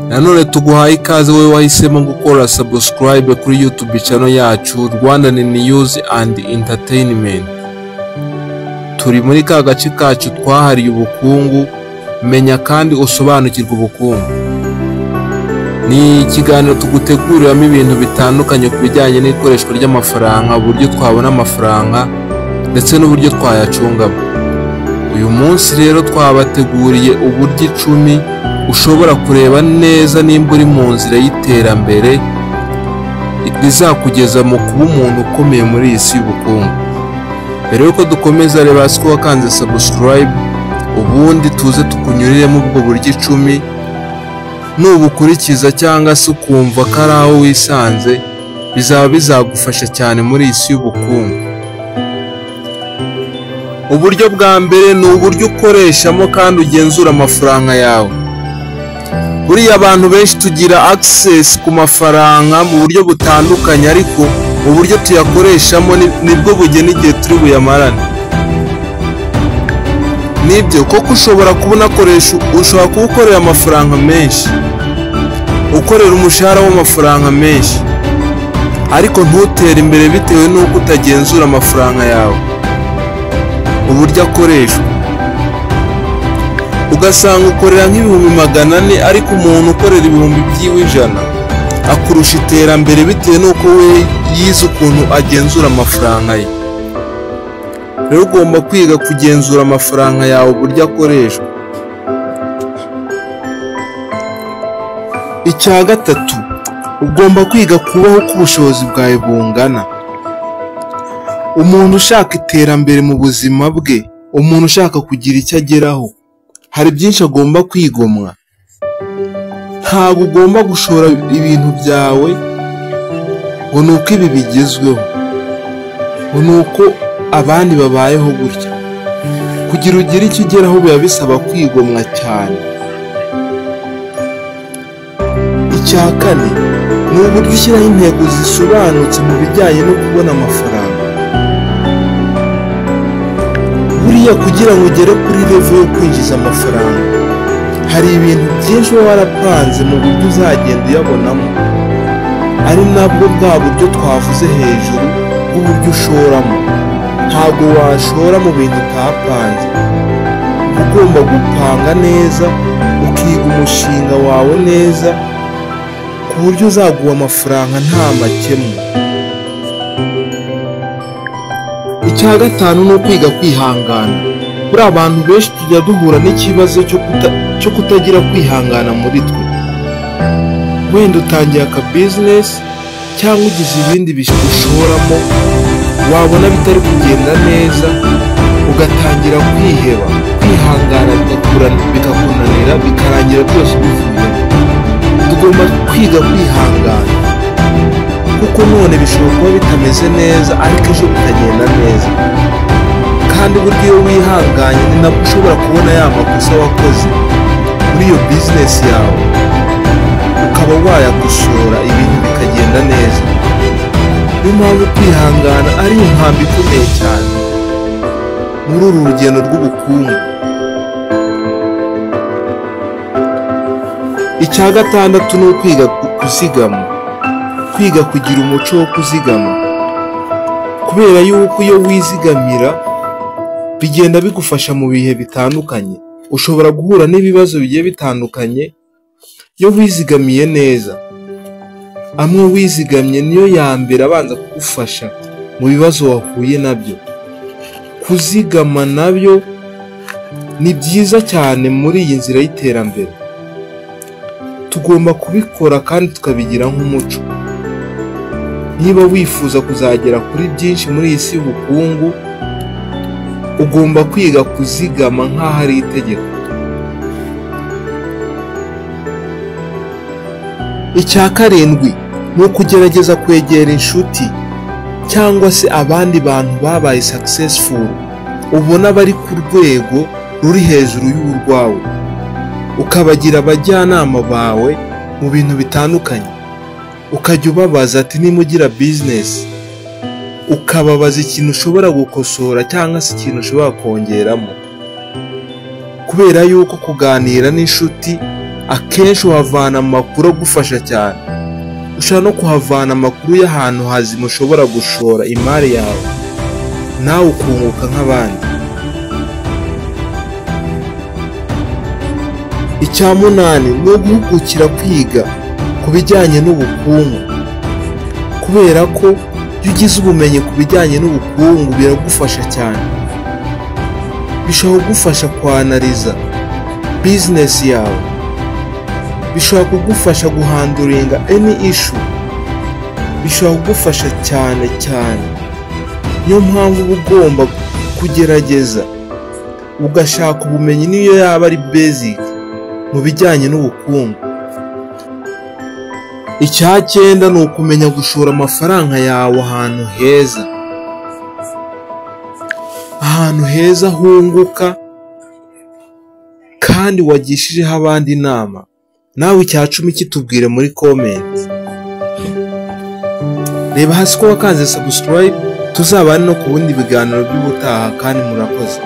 Nanone tuguhaye ikaze wowe wahisemo gukora subscribe kuri YouTube channel yacu Rwandan News and Entertainment. Turi muri ka gace kacu twahariye ubukungu, menya kandi usobanukirwe ubukungu. Ni ikiganiro tuguteguriramo ibintu bitandukanye ku bijyanye n'ikoreshwa ry'amafaranga, uburyo twabona amafaranga ndetse n'uburyo twayacungamo. Uyu munsi rero twabateguriye uburyo 10 ushobora kureba neza nimba uri mu nzira y'iterambere rizakugeza mu kuba umuntu ukomeye muri iyi si y'ubukungu. Mbere yuko dukomeza, reba hasi ko wakanze subscribe, ubundi tuze tukunyuriremo ubwo buryo 10. Nubukurikiza cyangwa se ukumva ko ari aho wisanze, bizaba bizagufasha cyane muri iyi si y'ubukungu. Uburyo bwa mbere ni uburyo ukoreshamo kandi ugenzura amafaranga yawe. Buriya abantu benshi tugira access ku mafaranga mu buryo butandukanye, ariko uburyo tuyakoreshamo nibwo bugena igihe turi buyamarane. Nibyo koko ushobora kubona ushobora kuba ukorera amafaranga menshi, ukorera umushahara w'amafaranga menshi, ariko ntutere imbere bitewe n'uko utagenzura amafaranga yawe uburyo akoreshwa. Ugasanga ukorera nk'ibihumbi 400, ariko umuntu ukorera ibihumbi byiwe 100 akurusha iterambere bitewe n'uko we yize ukuntu agenzura amafaranga ye. Rero ugomba kwiga kugenzura amafaranga yawe uburyo akoreshwa. Icya gatatu, ugomba kwiga kubaho uko ubushobozi bwawe bungana. Umuntu ushaka iterambere mu buzima bwe, umuntu ushaka kugira icyo ageraho, hari byinshi agomba kwigomwa. Ntabwo ugomba gushora ibintu byawe ngo ni uko ibi bigezweho, ngo ni uko abandi babayeho gutya. Kugira ugire icyo ugeraho biba bisaba kwigomwa cyane. Icya kane ni uburyo ushyiraho intego zisobanutse mu bijyanye no kubona amafaranga. Buriya kugira ngo ugere kuri level yo kwinjiza amafaranga, hari ibintu byinshi uba warapanze mu buryo uzagenda uyabonamo, ari nabwo bwa buryo twavuze hejuru bw'uburyo ushoramo. Ntabwo washora mu bintu utapanze. Uba ugomba gupanga neza, ukiga umushinga wawe neza, ku buryo uzaguha amafaranga nta makemwa. Icya gatanu ni ukwiga kwihangana. Buriya abantu benshi tujya duhura n'ikibazo cyo kutagira kwihangana muri twe. Wenda utangiye aka business cyangwa ugize ibindi ushoramo, wabona bitari kugenda neza ugatangira kwiheba. Kwihangana bikakunanira, bikarangira byose bivuyemo. Tugomba kwiga kwihangana, kuko none bishobora kuba bitameze neza ariko ejo bikagenda neza. Kandi burya iyo wihanganye ni nabwo ushobora kubona ya makosa wakoze muri iyo business yawe, ukaba wayakosora ibintu bikagenda neza. Niyo mpamvu kwihangana ari impamvu ikomeye cyane muri uru rugendo rw'ubukungu. Icya gatandatu ni ukwiga kuzigama, kwiga kugira umuco wo kuzigama. Kubera yuko iyo wizigamira bigenda bigufasha mu bihe bitandukanye. Ushobora guhura n'ibibazo bigiye bitandukanye. Iyo wizigamiye neza, amwe wizigamye niyo ya mbere abanza kugufasha mu bibazo wahuye nabyo. Kuzigama nabyo ni byiza cyane muri iyi nzira y'iterambere. Tugomba kubikora kandi tukabigira nk'umuco. Niba wifuza kuzagera kuri byinshi muri iyi si y'ubukungu, ugomba kwiga kuzigama nk'aho ari itegeko. Icya karindwi ni ukugerageza kwegera inshuti cyangwa se abandi bantu babaye successful, ubona bari ku rwego ruri hejuru y'urwawe, ukabagira abajyanama bawe mu bintu bitandukanye. Ukajya ubabaza ati niba ugira business, ukababaza ikintu ushobora gukosora cyangwa se ikintu ushobora kongeramo. Kubera yuko kuganira n'inshuti akenshi uhavana amakuru agufasha cyane. Ushobora no kuhavana amakuru y'ahantu hazima ushobora gushora imari yawe, nawe ukunguka nk'abandi. Icya munani ni uguhugukira kwiga ku bijyanye n'ubukungu. Kubera ko iyo ugize ubumenyi ku bijyanye n'ubukungu biragufasha cyane. Bishobora kugufasha kwanariza bizinesi yawe, bishobora kugufasha guhanduringa any issue, bishobora kugufasha cyane cyane. Niyo mpamvu uba ugomba kugerageza ugashaka ubumenyi n'iyo yaba ari basic mu bijyanye n'ubukungu. Icya cyenda ni ukumenya gushora amafaranga yawe ahantu heza. Ahantu heza hunguka kandi wagishijeho abandi inama. Nawe icya 10 kitubwire muri comment. Reba hasi ko wakanze subscribe, tuzabane no ku bindi biganiro by'ubutaha kandi murakoze.